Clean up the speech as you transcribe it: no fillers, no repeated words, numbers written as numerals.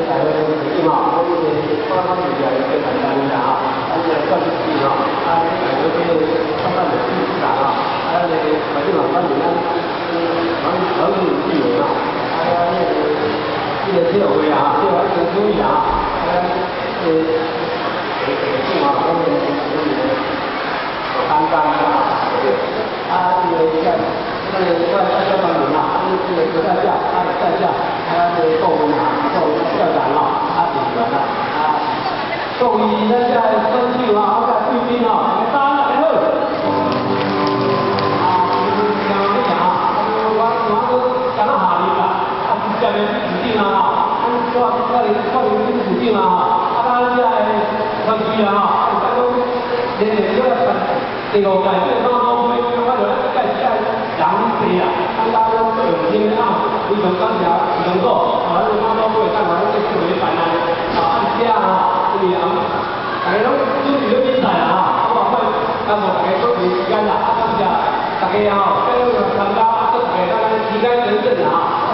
大會會長吼，阮這個我較重要的簡單一下吼，咱這個冠軍吼，啊，大會這個創辦的理事長吼，啊，咱的會長嘛，反正咱黃黃主委員吼，啊，那個這個體育會啊，體育會主委啊，啊，這個會長啊，阮的阮的擔當啊，啊，這個像那個外外交方面啊，這個郭大將，啊，大將，啊，這個顧問啊，顧問校長啊，啊，警員啊，啊，各位咱遮的選手啊，啊，貴賓哦，大家好。啊，真美啊，我我都敢若下日啦，啊，直接的市長啊，啊，我我哩我哩市長啊，啊，咱遮的選手啊，啊，講連續這個第五屆這個馬祖杯，我就咱這屆人濟啊，咱大家攏用心啊，非常感謝市政府，啊，咱馬祖杯等下咱繼續來辦啊，啊，遮吼，因為啊，大家攏準備咧比賽啦吼，我嘛耽誤大家準備時間啦，啊，感謝大家吼，繼續參加，啊，祝大家咱時間整整啦吼。